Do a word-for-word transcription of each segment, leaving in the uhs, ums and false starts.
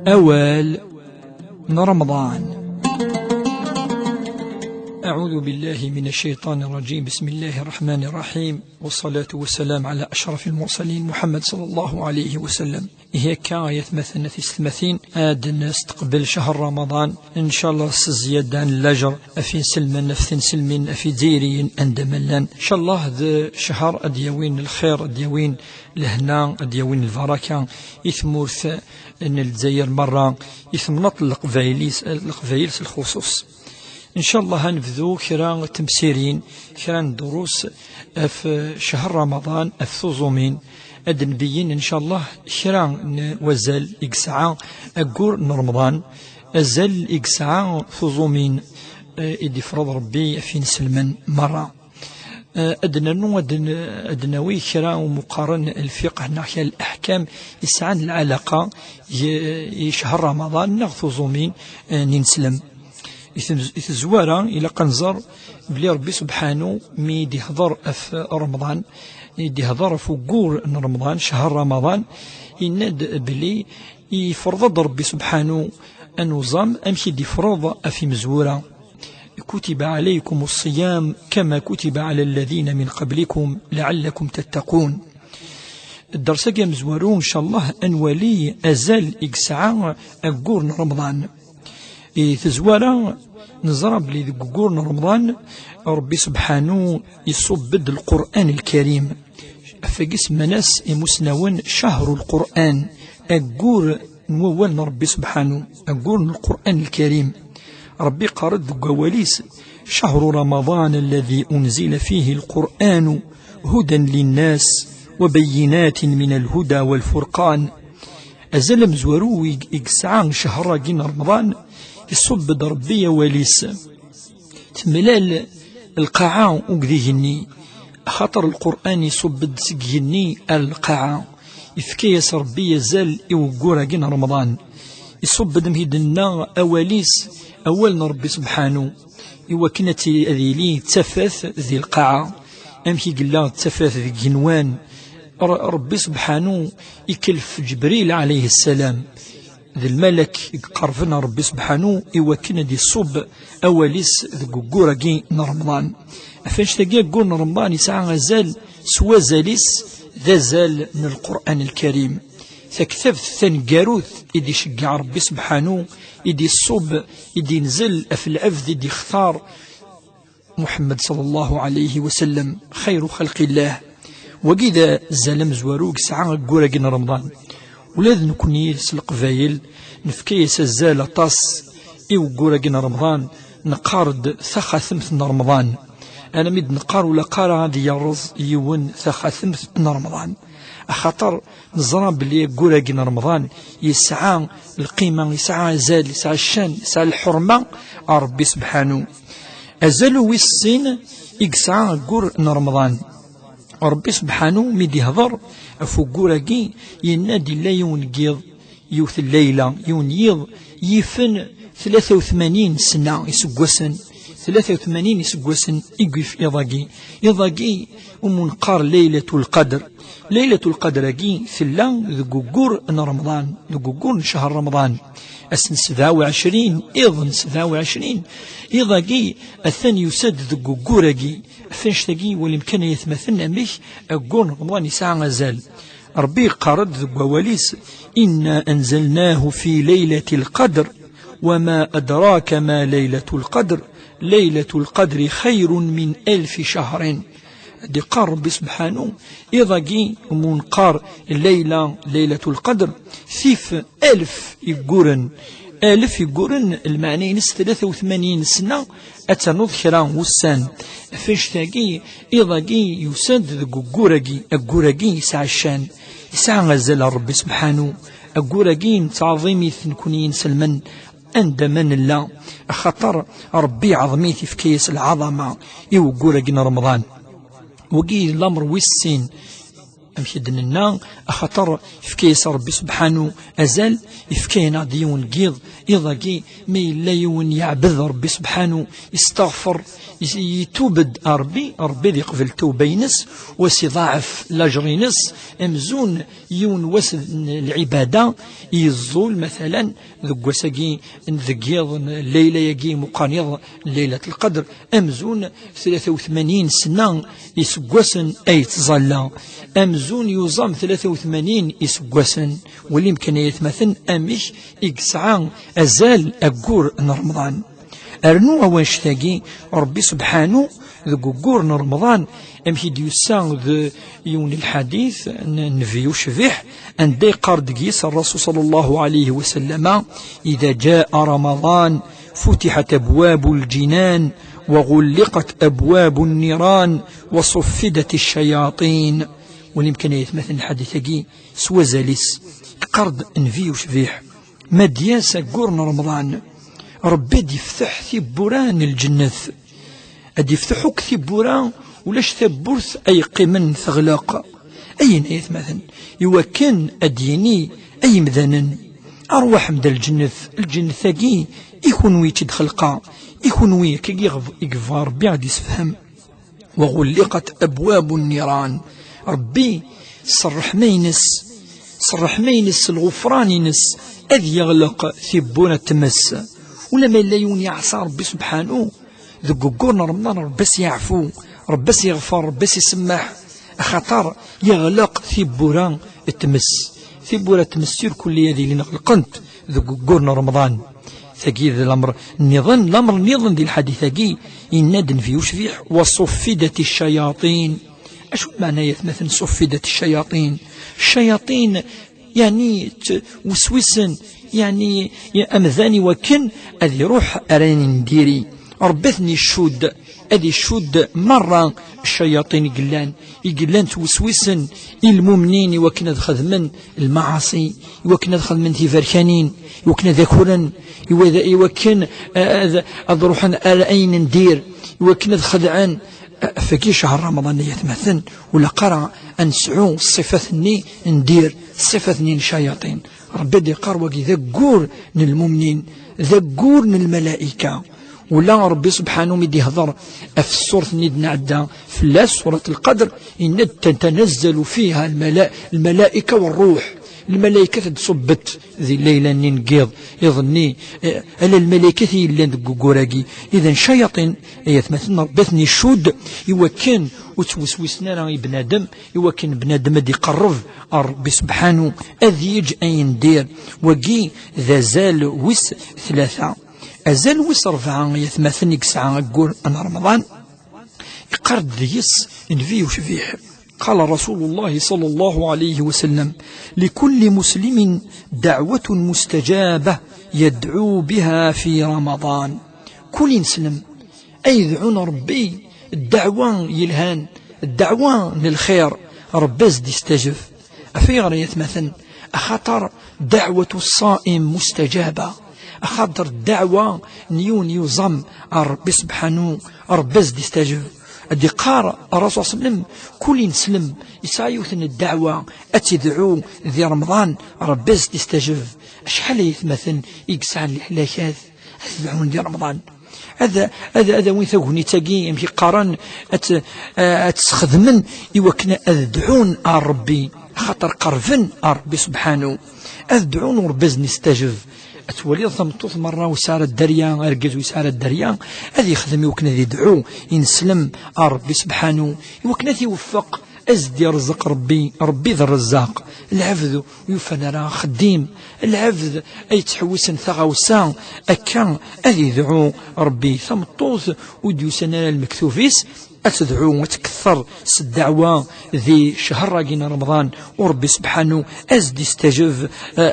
Awal n Remḍan. أعوذ بالله من الشيطان الرجيم. بسم الله الرحمن الرحيم. والصلاة والسلام على أشرف المرسلين محمد صلى الله عليه وسلم. Ihi akka, ay atmaten, a tisetmatin, ad nesteqbel ccher Ramaḍan, ncallah s zzyada n lajer ɣef inselmen, ɣef tinselmin, ɣef izzayriyen anda ma llan. Ncallah d ccher ad d-yawin lxir, ad d-yawin lehna, ad d-yawin lbaraka i tmurt n Lezzayer merra, i temnaḍt n Leqbayel, Leqbayel s lxuṣuṣ. Ncallah ad nebdu kra n temsirin, kra n ddrus ɣef ccher Ramaḍan, ɣef tuẓumin, ad d-nbeyyen ncallah kra n wazal i yesɛa aggur n Remḍan, azal i yesɛa tuẓumin, eh, i d-ifreḍ Rebbi ɣef inselmen merra. Eh, ad d-nernu, ad d-n-, ad d-nawi kra umi qqaren lfiqh neɣ kra n leḥkam yesɛan lɛalaqa i, i ccher Ramaḍan neɣ tuẓumin, eh, n ineslem. I tez-, i tezwara, ilaq ad nẓer belli Rebbi Subḥanu mi d-ihder ɣef Remḍan, i d-ihder ɣef uggur n Remḍan, ccher Ramaḍan, yenna-d belli yefreḍ-d Rebbi Subḥanu anuẓam amek i d-ifreḍ ɣef imezwura. كتب عليكم الصيام كما كتب على الذين من قبلكم لعلكم تتقون. Dders-agi amezwaru, ncallah, ad nwali azal i yesɛa aggur n Remḍan. I tezwara, neẓra belli deg uggur n Remḍan, Rebbi Subḥanu iṣubb-d Lqur'an Lkarim. Ɣef wagi semman-as imusnawen cahru Lqur'an, aggur n wawal n Rebbi Subḥanu, aggur n Lqur'an Lkarim. Rebbi iqqar-d deg wawal-is: شهر رمضان الذي أنزل فيه القرآن هدى للناس وبينات من الهدى والفرقان. Azal amezwaru i, i yesɛa ccher-agi n Remḍan, iṣubb-d Rebbi awal-is. Temlal lqaɛa akked igenni, axaṭer Lqur'an iṣubb-d seg igenni ar lqaɛa. Ifka-yas Rebbi azal i weggur-agi n Remḍan. Iṣubb-d, amek i d-nenna, awal-is, awal n Rebbi Subḥanu, i wakken ad ti-, ad yili d tafat di lqaɛa, amek i yella d tafat deg igenwan. Re-, Rebbi Subḥanu ikellef Ǧebril ɛalayhi ssalam d lmalak i iqerben ar Rebbi Subḥanu i wakken ad iṣubb awal-is deg weggur-agi n Remḍan. Ɣef annect-agi, aggur n Remḍan yesɛa azal s wazal-is d azal n Lqur'an Lkarim. Taktabt taneggarut i d-iceggeɛ Rebbi Subḥanu, i d-iṣubb, i d-inzel ɣef lɛebd i d-ixtar Muḥemmed ṣalla Llahu ɛalayhi wa sallam, xayru xalqillah. Wagi d azal amezwaru i yesɛa aggur-agi n Remḍan. Ula d nekkni s Leqbayel, nefka-yas azal aṭas i weggur-agi n Remḍan, neqqar-d taxatemt n Remḍan. Alammi d-neqqar ur ilaq ara ad yerreẓ yiwen taxatemt n Remḍan. Axaṭer neẓra belli aggur-agi n Remḍan yesɛa lqima, yesɛa azal, yesɛa ccan, yesɛa lḥurma ɣer Rebbi Subḥanu. Azal wis sin i yesɛa aggur n Remḍan. Rebbi Subḥanu mi d-ihder ɣef uggur-agi, yenna-d yella yiwen n yiḍ, yiwet n layla, yiwen n yiḍ yifen tlata u tmanin sna iseggasen, tlata u tmanin iseggasen i yif iḍ-agi. Iḍ-agi umi neqqar Laylatul Qadr. Laylatul Qadr-agi tella deg uggur n Remḍan, deg uggur n ccher Remḍan. Ass n sebɛa u ɛecrin, iḍ n sebɛa u ɛecrin, iḍ-agi atan yusa-d deg uggur-agi. Ɣef annect-agi, walim kan ay atmaten amek aggur n Remḍan yesɛa azal. Rebbi yeqqar-d deg wawal-is: إنا أنزلناه في ليلة القدر وما أدراك ما ليلة القدر، ليلة القدر خير من ألف شهر. Ad d-iqqar Rebbi Subḥanu, iḍ-agi umi neqqar Layla, Laylatul Qadr, tif alef igguren. Alef igguren, lmeɛna-ines tlata u tmanin sna, ad ternuḍ kra n wussan. Ɣef annect-agi, iḍ-agi yusa-d deg uggur-agi, aggur-agi yesɛa ccan, yesɛa azal ɣer Rebbi Subḥanu. Aggur-agi nettɛaḍim-it nekkni inselmen anda ma nella, axaṭer Rebbi iɛḍem-it, ifka-yas lɛaḍama i weggur-agi n Remḍan. Wagi d lamer wis sin. Amek i d-nenna, axaṭer ifka-yas Ṛebbi subḥanu azal, ifka-yaneɣ-d yiwen n yiḍ, iḍ-agi, ma yella yiwen yeɛbed Ṛebbi subḥanu, isteɣfer, is-, yetub-d Ṛebbi, Ṛebbi ad iqbel tawba-ines, u ad s-iḍaɛef lajer-ines, amzun yiwen wass n lɛibada, yeẓẓul, matalan, deg wass-agi, deg yiḍ n leyla-agi, meqqar iḍ n Leylat Lqadr, amzun tlata u tmanyin sna iseggasen ay ttẓalla, amzun yuẓam tlata u tmanyin iseggasen. Wali amkan ay atmaten amek i yesɛa azal aggur n Remḍan. Rnu awannect-agi, Ṛebbi subḥanu deg uggur n Remḍan, amek i d-yusa d yiwen n lḥadit n Nnbi ucbiḥ, anda yeqqar deg-s Ṛṛasul ṣalla Llahu ɛalayhi wa sallama: إذا جاء رمضان فتحت أبواب الجنان وغلقت أبواب النيران وصفدت الشياطين. Wali amkan ay atmaten lḥadit-agi s wazal-is. Yeqqar-d Nnbi ucbiḥ: Ma d-yas aggur n Remḍan, Ṛebbi ad d-ifteḥ tiwwura n lǧennet. Ad d-ifteḥ akk tiwwura, ulac tawwurt ay yeqqimen teɣleq. Ayen ay atmaten, iwakken ad d-yini: ay imdanen, arwaḥem-d ar lǧennet, lǧennet-agi i kunwi i tt-id-xelqeɣ, i kunwi akka i ɣ-, i yebɣa Ṛebbi ad d-isefhem. وغلقت أبواب النيران. Ṛebbi s ṛṛeḥma-ines, s ṛṛeḥma-ines, s lɣufran-ines, ad yeɣleq tiwwura n tmes. Ulamma yella yiwen yeɛṣa Ṛebbi subḥanu, deg uggur n Remḍan, Ṛebbi ad s-yeɛfu, Ṛebbi ad s-yeɣfer, Ṛebbi ad s-isemmeḥ, axaṭer yeɣleq tiwwura n tmes. Tiwwura n tmes irkelli ad ilin ɣelqent deg uggur n Remḍan. Tagi d lamer nniḍen, lamer nniḍen di lḥadit-agi, yenna-d Nnbi ucbiḥ: وصفدت الشياطين. Acu lmeɛna ay atmaten صفدت الشياطين؟ Ccayaṭin, yeɛni, ttweswisen, yeɛni, amdan iwakken ad iruḥ ar ayen n diri. Ṛebbi ad ten-icudd, ad icudd merra ccayaṭin i yellan, i yellan ttweswisen i lmumnin iwakken ad xedmen lmaɛaṣi, iwakken ad xedmen tiberkanin, iwakken ad akren, iwa-, iwakken, eh, ad, ad ruḥen ar ayen n dir, iwakken ad xedɛen. Eh, fagi ccher Remḍan ay atmaten, ur ilaq ara ad nesɛu ṣṣifat-nni n dir, ṣṣifat-nni n ccayaṭin. Ṛebbi ad d-iqqar wagi d aggur n lmumnin, d aggur n lmalayka. Ula Ṛebbi subḥanu mi d-ihder ɣef ṣṣuṛt-nni d-nɛedda fell-as, ṣuṛat Lqadr, yenna-d: تتنزل فيها الملا-، الملائكة والروح. Lmalaykat ad d-ṣubbent di leyla-nni n yiḍ, iḍ-nni, eh, ala lmalaykat i yellan deg uggur-agi. Idan ccayaṭin, ay atmaten, Ṛebbi ad ten-icudd iwakken ur ttweswisen ara i bnadem, iwakken bnadem ad iqerreb ar Ṛebbi subḥanu, ad yeǧǧ ayen dir. Wagi d azal wis tlata. Azal wis ṛebɛa, ay atmaten, i yesɛa aggur n Remḍan, iqqar-d deg-s Nnbi ucbiḥ: قال رسول الله صلى الله عليه وسلم: لكل مسلم دعوة مستجابة يدعو بها في رمضان. Kul ineslem ay yedɛun Ṛebbi ddeɛwa yelhan, ddeɛwa n lxir, Ṛebbi ad s-d-istajeb. Ɣef ayɣer ay atmaten? Axaṭer دعوة الصائم مستجابة. Axaṭer ddeɛwa n yiwen yuẓam ar Ṛebbi subḥanu, Ṛebbi ad s-d-istajeb. Ad d-iqqar Ṛṛasul ṣalla Llahu ɛalayhi wa sellem: kul ineslem yesɛa yiwet n ddeɛwa ad tt-idɛu di Remḍan, Ṛebbi ad s-d-istajeb. Acḥal ay atmaten i yesɛan leḥlakat ad dɛun di Remḍan? Ad, ad, ad awin tagnit-agi, amek i qqaren, ad, ad tt-sxedmen iwakken ad dɛun ar Ṛebbi, axaṭer qerben ar Ṛebbi subḥanu. Ad dɛun u Ṛebbi ad sen-istajeb. Ad twaliḍ tameṭṭut merra ur tesɛi ara dderya, argaz ur yesɛi ara dderya, ad yexdem iwakken ad idɛu ineslem ar Ṛebbi subḥanu, iwakken ad t-iweffeq, ad s-d-irẓeq Ṛebbi. Ṛebbi d Ṛṛezzaq. Lɛebd ur yufan ara axeddim, lɛebd ay yettḥewwisen taɣawsa, akka ad idɛu Ṛebbi. Tameṭṭut ur d-yusan ara lmektub-is, ad tedɛu, ad tketteṛ s ddeɛwa di ccher-agi n Remḍan, u Ṛebbi subḥanu ad s-d-istajeb, eh,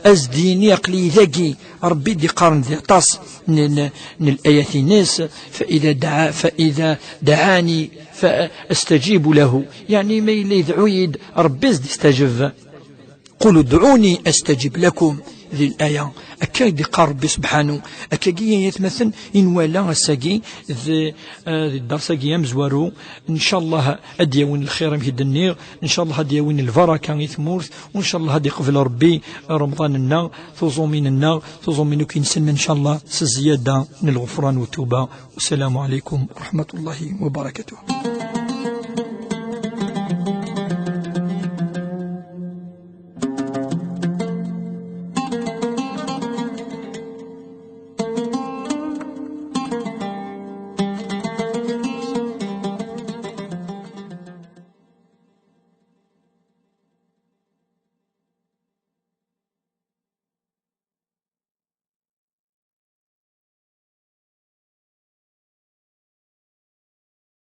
ad s-d-yini: aql-iyi dagi. Ṛebbi d-iqqaren di aṭas n, n, n layat-ines: فإذا دعا، فإذا دعاني فأستجيب له. Yeɛni ma yella idɛu-yi-d, Ṛebbi ad s-d-istajeb. قل ادعوني أستجب لكم. di laya. Akka i d-iqqar Rebbi subḥanu. Akkagi ay atmaten i nwala ass-agi d, eh, di ddersa-agi amezwaru. Ncallah ad d-yawin lxir amek i d-nniɣ, ncallah ad d-yawin lbaraka i tmurt, u ncallah ad d-iqbel Rebbi Remḍan-nneɣ, tuẓumin-nneɣ, tuẓumin akk inselmen ncallah s zzyada n lɣefran u tuba. Wassalamu alaikum wa rahmatullahi wa barakatuh.